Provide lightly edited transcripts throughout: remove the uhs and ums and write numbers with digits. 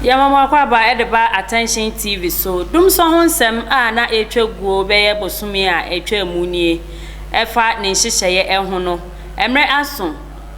Yɛma mo akwaaba de ba Attention TV so. Dumsɔ ho nsɛm a na ɛretwa guo bɛyɛ bosome a ɛtwaa mu nie ɛfa ne nhyehyɛeɛ ho no, mmerɛ aso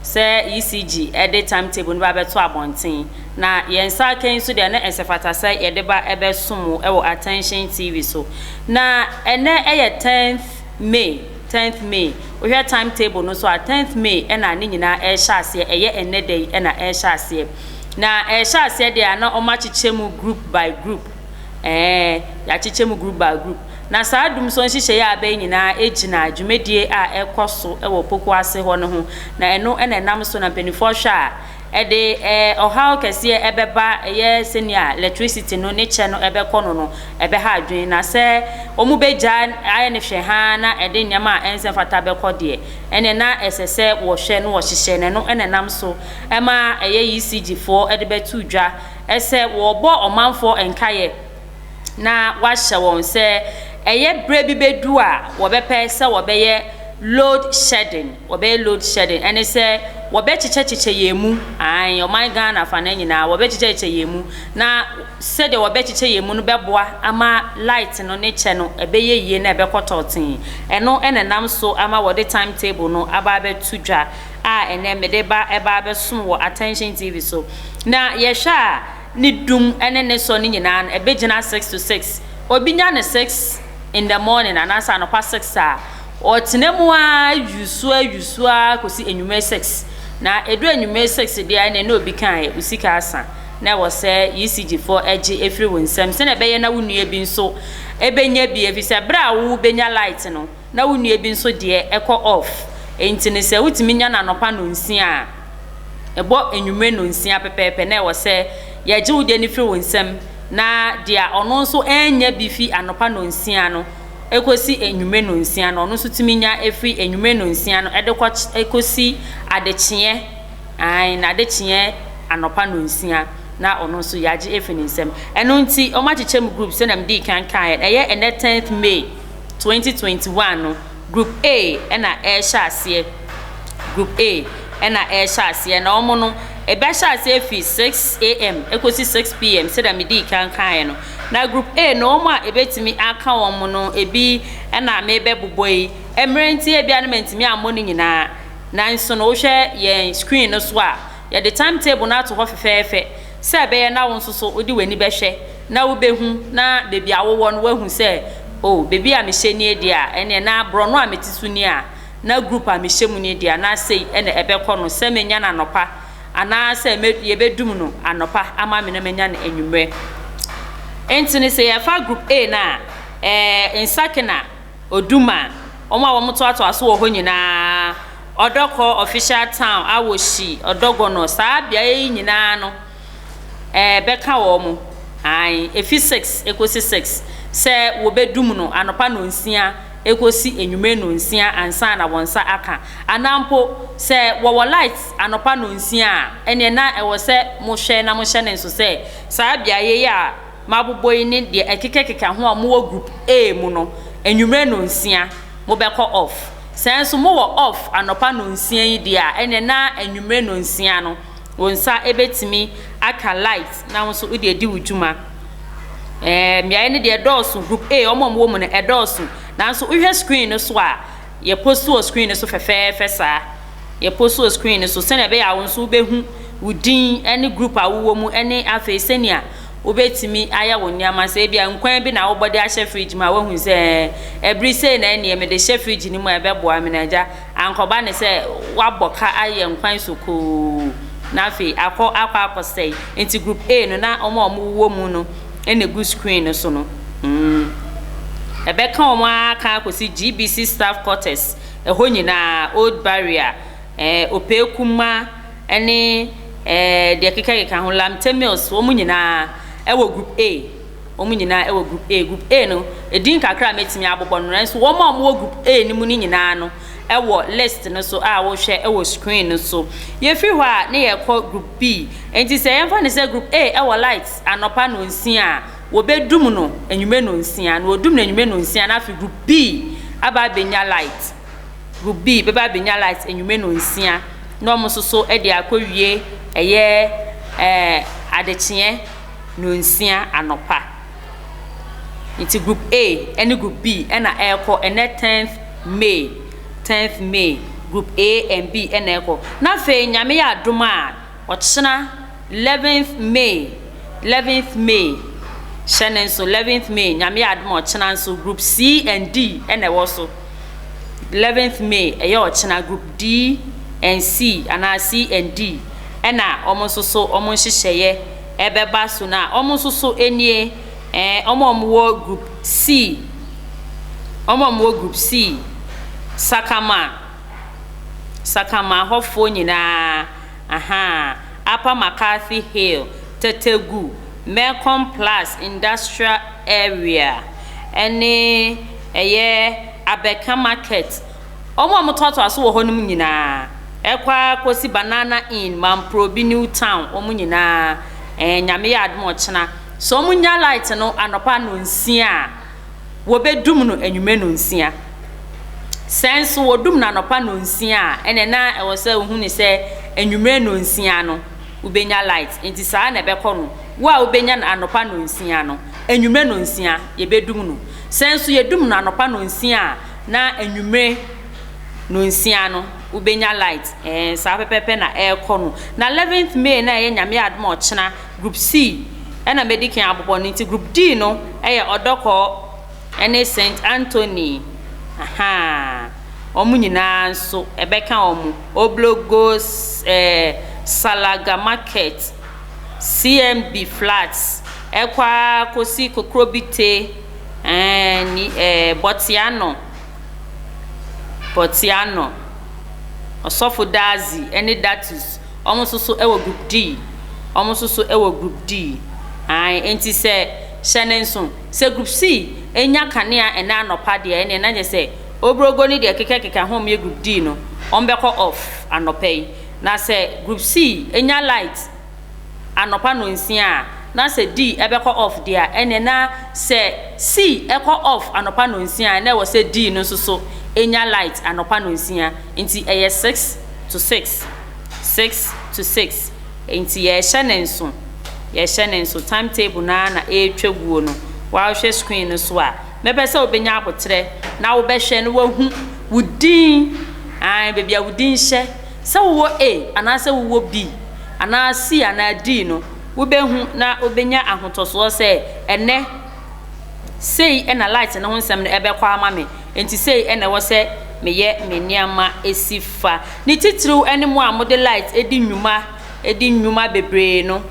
sɛ ECG de timetable no ba bɛto abɔnten. Na yɛn nsa aka yi nso deɛ na ɛsɛ fata sɛ yɛde ba bɛsom wo wɔ Attention TV so. Na ɛnɛ yɛ 10th May, 10th May. Wohwɛ timetable no so a, 10th May ɛna ne nyinaa ɛrehyɛ aseɛ, ɛyɛ ɛnnɛ da yi ɛna ɛrehyɛ aseɛ. Na ɛrehyɛ aseɛ deɛ a na wɔakyekyɛ mu group by group. Ɛɛ, yɛakyekyɛ mu group by group. Na saa dumsɔ nhyehyɛeɛ a aba yi nyinaa gyina dwumadie a ɛrekɔ so wɔ Pokuase hɔ no ho. Na ɛno na ɛnam so na mpanimfoɔ hwɛ a ɛde ɛɛ ɔhaw kɛseɛ ɛbɛba ɛyɛ sɛnea electricity no ne kyɛ no ɛbɛkɔ no no ɛbɛha adwene. Na sɛ wɔbɛgya ayɛ no hwɛ haa na ɛde nneɛma a ɛnsɛ mfata bɛkɔ deɛ, ɛneɛ na ɛsɛ sɛ wɔhwɛ na wɔhyehyɛ. Na ɛno na ɛnam so ɛma ɛyɛ ECG foɔ de bɛto dwa sɛ wɔrebɔ ɔmanfoɔ nkaeɛ na wahyɛ wɔn sɛ ɛyɛ berɛ bi bɛdu a wɔbɛpɛ sɛ wɔbɛyɛ load shedding. Wɔbɛyɛ load shedding ɛne sɛ wɔbɛkyekyɛkyekyɛ yɛn mu. Ae, ɔman Ghana fa no nyinaa wɔbɛkyekyɛkyekyɛ yɛn mu, na sɛdeɛ wɔbɛkyekyɛ yɛn mu no bɛboa ama light no ne kyɛ no ɛbɛyɛ yie na ɛbɛkɔ tɔɔten. Ɛno ɛna nam so ama wɔde timetable no aba abɛto dwa a ɛnɛ mede ba ɛba abɛsom wɔ Attention TV so. Na yɛhwɛ a, ne dum ne ne sɔ no nyinaa no ɛbɛgyina 6 to 6. Obi nya ne 6 in the morning anaasɛ anɔpa 6 a, ɔtena mu a yusu ayusu a kɔsi anwummerɛ 6. Na ɛduru anwummerɛ 6 deɛ, ɛne na obi kan wo sika asa na ɛwɔ sɛ ECG foɔ agye efiri wo nsam sɛnea ɛbɛyɛ na wo nua bi nso ɛbɛnya bi, ɛfiri sɛ berɛ a wo bɛnya light no na wo nua bi nso deɛ ɛkɔ off. Nti no sɛ wotumi nya no anɔpa 9 a, ɛbɔ anwummerɛ 9 pɛpɛɛpɛ na ɛwɔ sɛ yɛgye wo deɛ no firi wo nsam, na deɛ ɔno nso ɛnya bi fi anɔpa 9 no ɛkɔsi anwummerɛ 9 no, ɔno nso tumi nya ɛfiri anwummerɛ 9 no ɛde kɔ ɛkɔsi adekyeɛ. Ae, na adekyeɛ anɔpa 9 na ɔno nso yɛagye ɛfiri ne nsam. Ɛno nti ɔmo akyekyɛ mu group sɛnea mede kan kaeɛ. Ɛyɛ ɛnɛ 10th May 2021 no, group A ɛna ɛrehyɛ aseɛ. Group A ɛna ɛrehyɛ aseɛ, na ɔmo no ɛbɛhyɛ aseɛ fi 6 a.m. ɛkɔsi 6 p.m. sɛdeɛ mede kan kaeɛ no. Na group A no, wɔn a ɛbɛtumi aka wɔn no ebi ɛna mebɛbobɔ yi. Mmerɛ nti ebia no mɛntumi ammɔ no nyinaa, nanso no wohwɛ yɛn screen no so a, yɛde timetable no ato hɔ fɛfɛɛfɛ sɛ ɛbɛyɛ na wo nso so wode w'ani bɛhwɛ na wobɛhu na beebi a wowɔ no woahu sɛ, o, beebi a mehyɛ nie deɛ a, ɛneɛ na borɔno a mete so nie a, na group a mehyɛ mu nie deɛ a, na sei ɛna ɛbɛkɔ no sɛ menya no anɔpa anaasɛ yɛbɛdum no anɔpa ama me na menya no anwummerɛ. Nti no sɛ yɛfa group A no a, Nsakena, Oduma, wɔn a wɔn toatoa so wɔ hɔ nyinaa, Ɔdɔkɔ Official Town, Awoshie, Ɔdɔgɔnɔ, saa beaeɛ yi nyinaa no bɛka wɔn mo. Ae, efi 6 ekosi 6 sɛ wɔbɛdum no anɔpa 9 ekosi anwummerɛ 9 ansa na wɔn nsa aka. Anaa mpo sɛ wɔwɔ light anɔpa 9 a, ɛneɛ na ɛwɔ sɛ mohwɛ na mohyɛ ne nso sɛ saa beaeɛ yi a mabobɔ yi ne deɛ ɛkekakeka ho a mowɔ group A mu no, anwummerɛ 9 mobɛkɔ off. Sɛ nso mowɔ off anɔpa 9 yi deɛ a, ɛneɛ na anwummerɛ 9 no wɔn nsa ebɛtumi aka light na wɔn nso wode adi wo dwuma. Mmeaeɛ no deɛ ɛdɔɔso. Group A, wɔn a wɔwɔ mu no ɛdɔɔso, nanso wohwɛ screen no so a, yɛ post wɔ screen no so fɛfɛɛfɛ. Saa yɛ post wɔ screen no so sɛnea ɛbɛyɛ a wɔn nso wobɛhu wo din ne group a wowɔ mu ne afei sɛnea wobɛtumi ayɛ wo nneɛma. Sɛ ebia nkwan bi na wobɔ de ahyɛ fridge mu a, woahu sɛ ɛbere sei na ɛneɛ mede hyɛ fridge no mu a, ɛbɛboa me na agya ankɔba ne sɛ woabɔ ka ayɛ nkwan sokoo na afei akɔ akɔsɛe. Nti group A no na wɔn a wɔwɔ mu no ɛna egu screen no so no. Ɛbɛka wɔn aka akɔsi GBC staff quarters ɛhɔ nyinaa, Old Barrier, Opekuma ɛne deɛ kekakeka ho, Lamte Mills, wɔn nyinaa ɛwɔ group A. Wɔn nyinaa ɛwɔ group A. Group A no, edin kakra a mɛtumi abobɔ no, nanso wɔn a wɔwɔ group A no mu no nyinaa no ɛwɔ list no so a wɔhwɛ ɛwɔ screen no so. Yɛfiri hɔ a, ne yɛkɔ group B. Nti sɛ yɛmfa ne sɛ group A ɛwɔ light anɔpa 9 a, wɔbɛdum no anwummerɛ 9, na wɔdum no anwummerɛ 9 na afei group B aba abɛnya light. Group B bɛba abɛnya light anwummerɛ 9 na wɔn nso so de akɔwie ɛyɛ adekyeɛ. Nonsia anɔpa. Nti Group A ne Group B na ɛrekɔ ɛnɛ 10th May, 10th May, Group A and B na ɛrekɔ. Na afei Nyame yɛ adom a, ɔkyena 11th May, 11th May, hyɛ ne nso, 11th May, Nyame yɛ adom a ɔkyena nso Group C and D na ɛwɔ so. 11th May, ɛyɛ ɔkyena, Group D and C anaa C and D ɛna wɔn nso so wɔn nhyehyɛeɛ ɛbɛba so, na wɔn nso so nie. Wɔn a wɔwɔ Group C, wɔn a wɔwɔ Group C, Sakama, Sakama hɔfoɔ nyinaa, ahaa, Upper McCarthy Hill, Tetegu, Melcom Plus Industrial Area, ɛne ɛyɛ Abɛka Market. Wɔn a wɔtoatoa so wɔ hɔnom nyinaa, ɛkɔ ara kɔsi Banana Inn, Mamprobi New Town, wɔn nyinaa, Nyame yɛ adom a ɔkyena, sɛ wɔnya light no anɔpa nnɔnsia a, wɔbɛdum no anwummerɛ nnɔnsia. Sɛ nso wɔdum no anɔpa nnɔnsia a, ɛnneɛ na ɛwɔ sɛ wohu no sɛ anwummerɛ nnɔnsia no, wobɛnya light. Nti saa na ɛbɛkɔ no. Wo a wobɛnya no anɔpa nnɔnsia no, anwummerɛ nnɔnsia, yɛbɛdum no. Sɛ nso yɛdum no anɔpa nnɔnsia a, na anwummere nnɔnsia no wobɛnya light. Ɛɛ, saa pɛpɛɛpɛ na ɛrekɔ no. Na 11th May na ɛyɛ Nyame adom a ɔkyena, Group C ɛna mɛdi kan abobɔ no. Nti Group D no ɛyɛ Ɔdɔkɔɔ ɛne St. Anthony. Ahaa, wɔn nyinaa nso ɛbɛka wɔn. Oblogo, Salaga Market, CMB Flats, ɛkɔ ara kɔsi Kokrobite, ɛɛ ni Bɔteano, Bɔteano, Ɔsɔfo Dadzie ne Datus, wɔn nso so wɔ Group D. Wɔn nso so wɔ Group D. Ae, enti sɛ hyɛ ne nso, sɛ Group C nya kanea ɛnɛ anɔpa deɛ, ɛnneɛ na kyerɛ sɛ Obrogo ne deɛ ɛkekakeka ho a wɔyɛ Group D no, wɔbɛkɔ off anɔpa yi. Na sɛ Group C nya light anɔpa nnɔnsia a, na sɛ D bɛkɔ off deɛ a, ɛnneɛ na sɛ C kɔ off anɔpa nnɔnsia a, na ɛwɔ sɛ D no nso so nya light anɔpa nnɔnsia. Nti ɛyɛ 6 to 6, 6 to 6. Nti yɛrehyɛ ne nso, yɛrehyɛ ne nso. Time table no ara na ɛretwa guo no. Woahwɛ screen no so a, mɛpɛ sɛ wobɛnya abotrɛ na wobɛhwɛ na woahu wo din, ae, baabi a wo din hyɛ. Sɛ wowɔ A anaasɛ wowɔ B anaa C anaa D no, wobɛhu na wobɛnya ahotɔsoɔ sɛ ɛnɛ sei na light no ho nsɛm no ɛbɛkɔ ama me, nti sei na ɛwɔ sɛ meyɛ me nneɛma si fa. Ne titiriw ne mo a mode light di nnwuma, di nnwuma bebree no,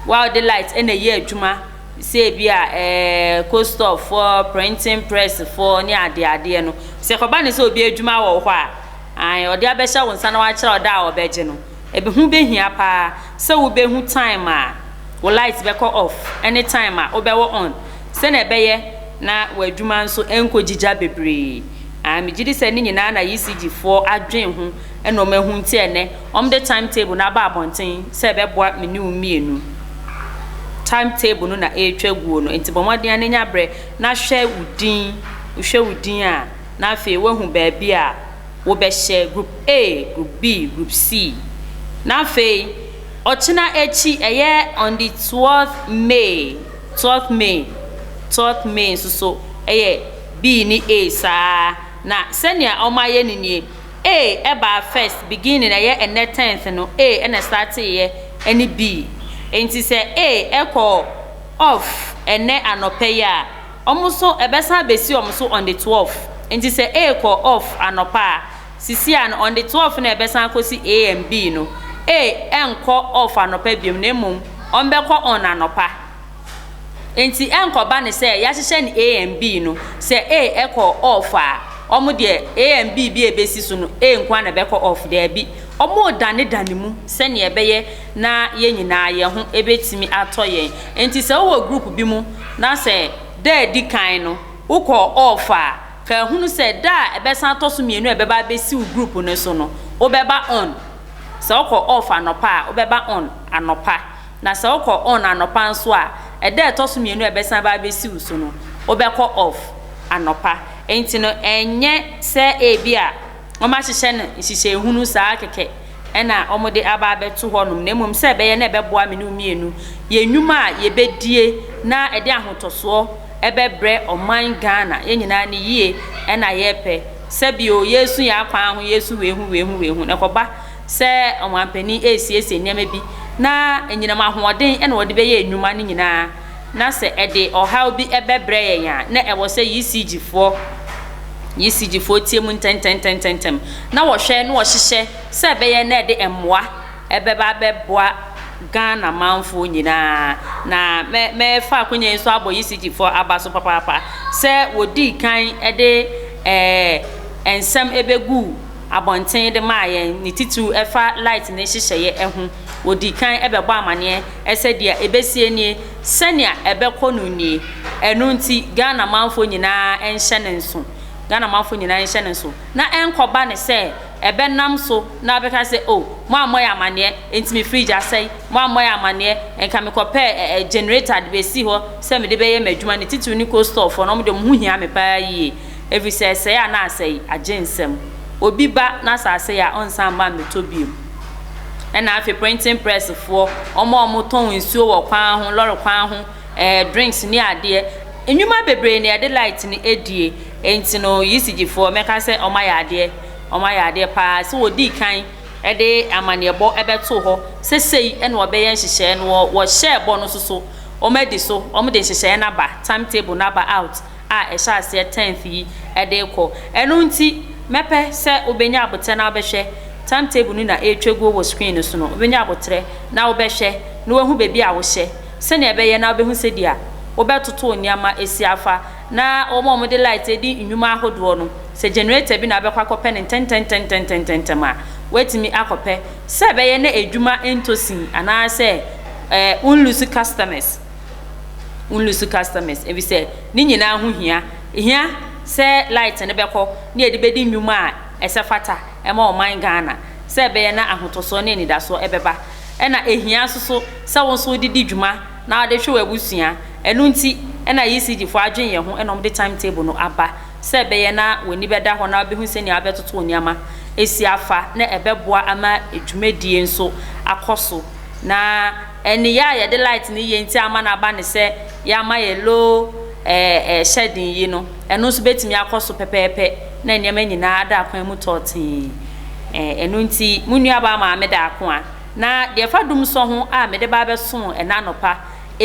wo a wode light na ɛyɛ adwuma, sɛ ebi a cold foɔ, printing press foɔ ne adeadeɛ no, sɛ kɔba ne sɛ obi adwuma wɔ hɔ a, ae, ɔde abɛhyɛ wo nsa na wakyerɛ wo da a ɔbɛgye no, ebi ho bɛhia paa sɛ wobɛhu time a wo light bɛkɔ off ne time a wobɛwɔ on, sɛnea ɛbɛyɛ na w'adwuma nso nkɔgyigya bebree. Ae, megye di sɛ ne nyinaa na ECG foɔ adwen ho ɛna wɔn ahu, nti ɛnɛ wɔn de time table no aba abɔnten sɛ ɛbɛboa me ne wo mmienu. Time table no na ɛretwa guo no, nti bɔ mmɔden a n'anya berɛ na hwɛ wo din. Wohwɛ wo din a, na afei woahu baabi a wobɛhyɛ: Group A, Group B, Group C. Na afei ɔkyena akyi, ɛyɛ on the 12th May, 12th May, 12th May nso so ɛyɛ B ne A saa. Na sɛnea wɔn ayɛ no nie: A ɛbaa first beginning, ɛyɛ ɛnɛ 10th no, A ɛna starteeɛ ɛne B. Nti sɛ A ɛkɔ off ɛnɛ anɔpa yi a, wɔn nso ɛbɛsan abɛsi wɔn so on the 12th. Nti sɛ A kɔ off anɔpa a, sisi a no, on the 12th na ɛbɛsan akɔsi A and B no. A ɛnkɔ off anɔpa biom, na mmom wɔn bɛkɔ on anɔpa. Nti ɛnkɔba ne sɛ yɛahyehyɛ no A and B no, sɛ A ɛkɔ off a, wɔn deɛ A and B bi a ɛbɛsi so no, A nko na ɛbɛkɔ off. Daabi, wɔn danedane mu sɛnea ɛbɛyɛ na yɛn nyinaa yɛn ho ɛbɛtumi atɔ yɛn. Nti sɛ wowɔ group bi mu na sɛ da a ɛdi kan no wokɔ off a, ka ehunu sɛ da a ɛbɛsan atɔ so mmienu a ɛbɛba abɛsi wo group no so no, wobɛba on. Sɛ wokɔ off anɔpa a, wobɛba on anɔpa, na sɛ wokɔ on anɔpa nso a, ɛda a ɛtɔ so mmienu a ɛbɛsan ba abɛsi wo so no, wobɛkɔ off anɔpa. Nti no ɛnyɛ sɛ ebi a wɔn ahyehyɛ no nhyehyɛ ehunu saa kɛkɛ ɛna wɔde aba abɛto hɔnom, na mmom sɛ ɛbɛyɛ na ɛbɛboa me ne wo mmienu. Yɛn nnwuma a yɛbɛdie na ɛde ahotɔsoɔ ɛbɛbrɛ ɔman Ghana, yɛn nyinaa ne yie ɛna yɛrepɛ. Sɛbio yɛresu yɛn akwan ho, yɛresu wei ho, wei ho, wei ho. Na ɛkɔba sɛ ɔmanpanin ɛresiesie nneɛma bi na anyinam ahoɔden ɛna wɔde bɛyɛ nnwuma no nyinaa, na sɛ ɛde ɔhaw bi ɛbɛbrɛ yɛn a, na ɛwɔ sɛ ECG foɔ tie mu ntɛntɛntɛntɛntɛm na wɔhwɛ na wɔhyehyɛ sɛ ɛbɛyɛ na ɛde mmoa ɛbɛba abɛboa Ghana manfoɔ nyinaa. Na mɛfa akonnwa yi so abɔ ECG foɔ aba so papaapa sɛ wɔdii kan ɛde nsɛm ɛbɛgu abɔnten de maa yɛn, ne titiriw ɛfa light ne nhyehyɛeɛ ɛho. Wɔdii kan ɛbɛbɔ amanneɛ ɛsɛ deɛ ɛbɛsie nie, sɛnea ɛbɛkɔ no nie. Ɛno nti Ghana manfoɔ nyinaa ɛnhyɛ ne nso, Ghana manfoɔ nyinaa nhyɛ ne nso, na ɛnkɔba ne sɛ ɛbɛnam so na abɛka sɛ, "O, mo a moyɛ amanneɛ nti me fridge asɛe, mo a moyɛ amanneɛ nka mekɔpɛ generator de bɛsi hɔ sɛ mede bɛyɛ m'adwuma." Ne titiriw ne cold store foɔ no, ɔmo de ɔmo ho hia me paa yie, ɛfiri sɛ ɛsɛe a na asɛe agye nsɛm. Obi ba na asɛ asɛe a, ɔnsan mba mmɛtɔ biom. Ɛna afei printing press foɔ, ɔmo a ɔmo tɔn nsuo wɔ kwan ho, lɔre kwan ho, drinks ne adeɛ, nnwuma bebree na yɛde light no edie. Nti no ECG foɔ, mɛka sɛ ɔmo ayɛ adeɛ, ɔmo ayɛ adeɛ paa sɛ wɔdii kan ɛde amanneɛbɔ ɛbɛto hɔ sesei ɛna wɔbɛyɛ nhyehyɛeɛ no. Wɔhyɛɛ bɔ no nso so, wɔn adi so, wɔn de nhyehyɛeɛ no aba, timetable no aba out a ɛhyɛ aseɛ 10th yi ɛde kɔ. Ɛno nti mɛpɛ sɛ wobɛnya abotire na wobɛhwɛ timetable no na ɛretwa guo wɔ screen no so no. Wobɛnya abotire na wobɛhwɛ na woahu baabi a wohyɛ, sɛnea ɛbɛyɛ na wobɛhu sɛdeɛ wobɛtoto nneɛma esi afa. Na wɔn a wɔde light edi nnwuma ahodoɔ no, sɛ generator bi na abɛkɔ akɔpɛ ne ntɛntɛntɛntɛntɛntɛm a, woatumi akɔpɛ sɛ ɛbɛyɛ na edwuma ntɔ sin anaasɛ wonlose customers, wonlose customers, ebi sɛ ne nyinaa ho hia hia sɛ light no bɛkɔ ne yɛde bɛdi nnwuma a ɛsɛ fata ɛma ɔman Ghana, sɛ ɛbɛyɛ na ahotɔsoɔ ne anidasoɔ ɛbɛba. Ɛna ehia nso so sɛ wɔn nso didi dwuma na wɔde hwɛ wɔ abusua. Ɛno nti ɛna ECG foɔ adwene yɛn ho ɛna wɔde timetable no aba sɛ ɛbɛyɛ na wɔn ani bɛda hɔ na wɔbɛhu sɛnea wɔabɛtoto nneɛma esi afa na ɛbɛboa ama dwumadie nso akɔ so. Na ɛneyɛ a yɛde light no yɛ nti ama n'aba ne sɛ yɛama yɛ low ɛɛ ɛɛ shedding yi no, ɛno nso bɛtumi akɔ so pɛpɛɛpɛ na nneɛma nyinaa ada akwan mu tɔɔtee. Ɛno nti mo nua baa maame daako a na deɛ fa dum sɔ ho a mede ba abɛso ɛna anɔpa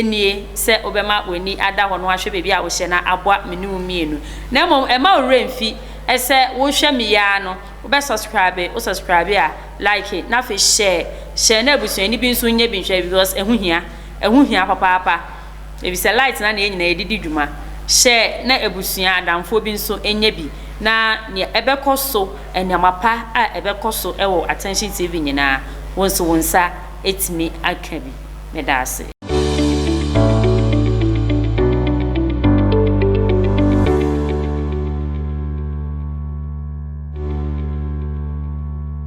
nie sɛ wobɛma w'ani ada hɔ no, ahwɛ baabi a wohyɛ na aboa me ne wo mmienu. Na mmom ɛma wo werɛ mfi ɛsɛ wohwɛ me yaa no, wobɛ subscribe. Wo subscribe a, like, na afei share, share na abusuani bi nso nyɛ bi nhwɛ, because ɛho hia, ɛho hia papaapa, ebisɛ light na yɛn nyinaa yɛdidi dwuma. Share na abusua adamfoɔ bi nso nyɛ bi, na nea ɛbɛkɔ so, nneɛma pa a ɛbɛkɔ so ɛwɔ Attention TV nyinaa, wɔn nso wɔn nsa etumi aka bi. Meda ase.